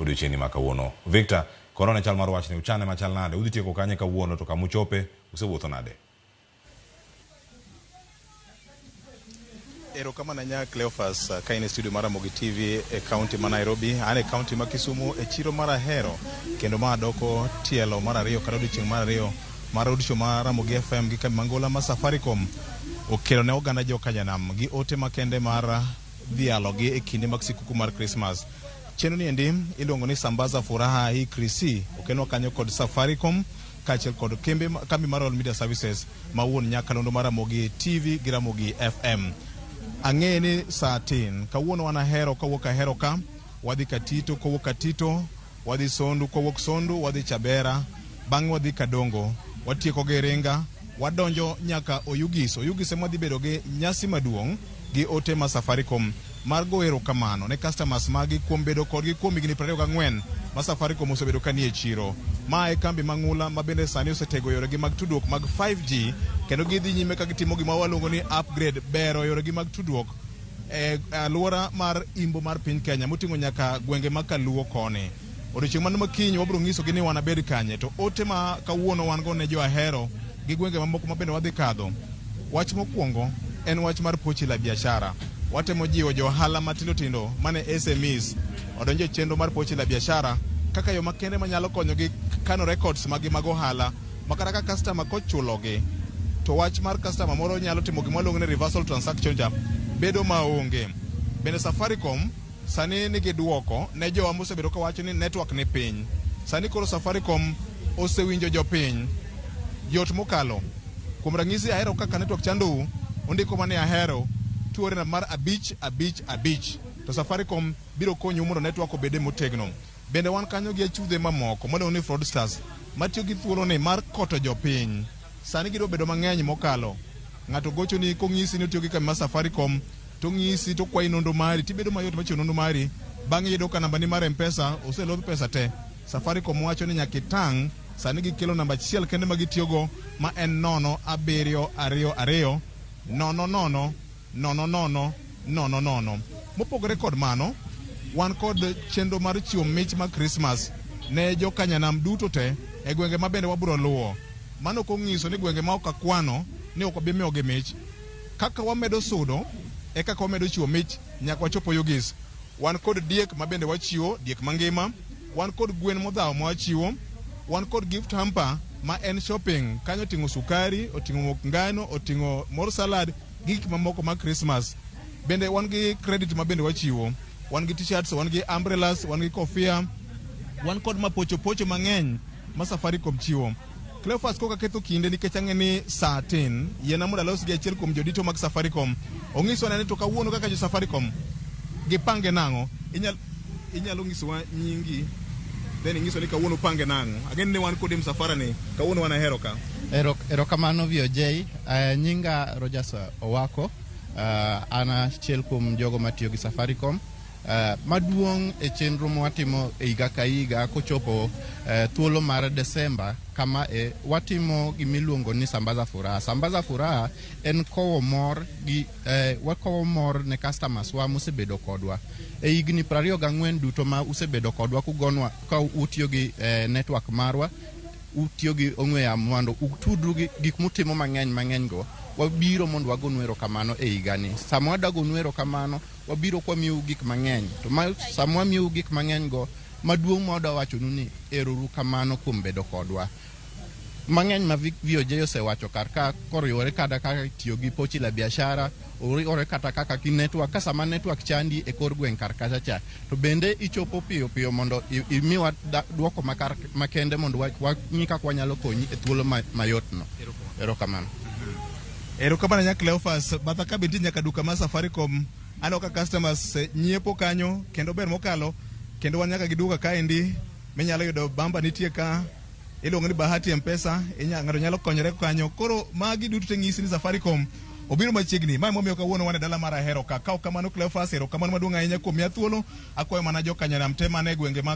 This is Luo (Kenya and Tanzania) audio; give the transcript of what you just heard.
Odiochieng'ni ma kawuono. Victor, korona chal mar wachni uchane machal nade? Udhi tieko kanye kawuono to kamuchope usewuotho nade? Erokamano ahinya Cleophas, ka in e studio mar Ramogi TV e kaunti ma Nairobi. An e kaunti ma Kisumu e chiro mar Ahero kendo ma doko tielo mar ariyo kata odiochieng' mar ariyo mar roadshow mar Ramogi FM gi kambi mangola ma Safaricom okelo ne oganda jokanyanam gi ote makende mar dhialogi e kinde mag sikuku mar Krismas. Chenro ni endi iluongo ni Sambaza Furaha Hii Krisi, okelnwa kanyo kod Safaricom kaachiel kod kembe kambi mar Royal Media Services ma wuon nyakalondo mar Ramogi TV gi Ramogi FM. Ang'e ni saa tin, kawuono wan Ahero kawuok Ahero ka, wadhi Katito kowuok Katito, wadhi Sondu kowuok Sondu, wadhi Chabera, bang'e wadhi Kadongo, watieko gi Iringa, wadonjo nyaka Oyugis. Oyugis ema wadhi bedo gi nyasi maduong' gi ote ma Safaricom mar go erokamano ne customers magi kuom bedo kodgi kuom higni 24 ma Safaricom osebedo ka nie chiro. Ma e kambi mang'ula ma bende sani osetego yoregi mag tudruok mag 5G kendo gidhi nyime ka gitimo gima waluongo ni upgrade, bero yoregi mag tudruok e alwora mar imbo mar piny Kenya moting'o nyaka gwenge ma Kaluo koni. Odiochieng' mano makiny wabiro nyisogi ni wanabed kanye to ote ma kawuono wan go ne jo Ahero gi gwenge mamoko ma bende wadhi kadho. Wach mokwongo en wach mar pochi la biashara. Watemo jiwo jo ohala matindo tindo mane SMEs odonjo e chenro mar pochi la biashara kaka yo makende manyalo konyogi kano records magi mag ohala ma kata ka customer kochulogi to wach mar customer moro nyalo timo gima waluongo ni reversal transaction cha bedo maonge. Bende Safaricom sani nigi duoko ne jowa mosebedo kawacho ni network ni piny. Sani koro Safaricom osewinjo jopiny. Yot mokalo. Kuom ranyisi Ahero kaka network chandou, undiko mana ni Ahero tuore namba mar 555 to Safaricom biro konyou mondo network obede motegno. Bende wan kanyo gi achudhe mamoko maluongo ni fraudsters matiyo gi thuoloni mar koto jopiny. Sani gidwa bedo mang'eny mokalo. Ng'ato gochoni kong'isi ni otiyo gi kambi mar Safaricom to ong'isi to okwayi nonro mari tibedo mayot mar chiwo nonro mari. Bang'e iyudo ka nambani mar M-Pesa oselodh pesa te. Safaricom wacho ni nyaka itang' sani gikelo namba achiel kende ma gitiyogo ma en 0 7 2 2 0 0 0 0 0 0. Mopogore kod mano, wan kod chenro mar chiwo mich mag Krismas ne jokanyanam duto te e gwenge ma bende wabiro luwo. Mano ok onyiso ni gwenge ma ok akwano ni ok wabi miyogi mich. Kaka wamedo sudo e kaka wamedo chiwo mich nyaka wachop Oyugis. Wan kod diek ma bende wachiwo, diek mangima. Wan kod gwen modhawo ma wachiwo. Wan kod gift hamper ma en shopping. Kanyo oting'o sukari, oting'o mok ngano, oting'o mor salad gi gik mamoko mag Christmas. Bende wan gi credit ma bende wachiwo. Wan gi t-shirts, wan gi umbrellas, wan gi kofia, wan kod mapocho pocho mang'eny ma Safaricom chiwo. Cleophas koka ketho kinde nikech ang'e ni saa tin, yiena mondo alos gi achiel kuom jodito mag Safaricom. Onyiswa ni to kawuono kaka jo Safaricom gipange nang'o? Inyalo nyisowa nyingi then inyiso ni kawuono upange nang'o? Ageno ni wan kodi e msafara ni kawuono wan Ahero ka. Erokamano VOJ. Nyinga Rogers Owako. An achiel kuom jogo matiyo gi Safaricom. Maduong' e chenro mwatimo e higa ka higa kochopo thuolo mar Desemba kama e watimo gimiluongo ni Sambaza Furaha. Sambaza Furaha en kowo mor gi wakowo mor ne customers wa mosebedo kodwa e higni 24 duto ma usebedo kodwa kugonwa ka utiyo gi network marwa, utiyo gi ong'we yamo mondo utudru gi gik mutimo mang'eny mang'eny go. Wabiro mondo wagonu erokamano e higani. Sama wadagonu erokamano, wabiro kwamiyou gik mang'eny, to ma sama wamiyou gik mang'eny go, maduong' ma wadwa wachonu ni erouru kamano kuom bedo kodwa. Mang'eny ma VOJ osewacho kar ka koriwore kata kaka tiyo gi pochi la biashara, oriwore kata kaka gi network. Ka sama network chandi e kor gweng' kar kacha cha, to bende ichopo piyo piyo mondo imiwa duoko makar makende mondo wang'i kaka wanyalo konyi e thuolo mayot no. Erokamano. Erokamano nya Cleophas. Batha ka be nitie nyaka duka mar Safaricom. Aneno ka customers nyiepo kanyo kendo ber mokalo. Kendo wan nyaka gi duka kaendi minyalo yudo bamba nitie ka iluongo ni Bahati M-Pesa, ng'ato nyalo konyore kanyo. Koro magi duto te nyisi ni Safaricom obiro machiegni. Ma emomiyo kawuono wan e dala mar Ahero ka. Ka ok kamano Cleophas, erokamano maduong' ahinya kuom miya thuolo. Akwayo mana jokanyanam te man e gwenge ma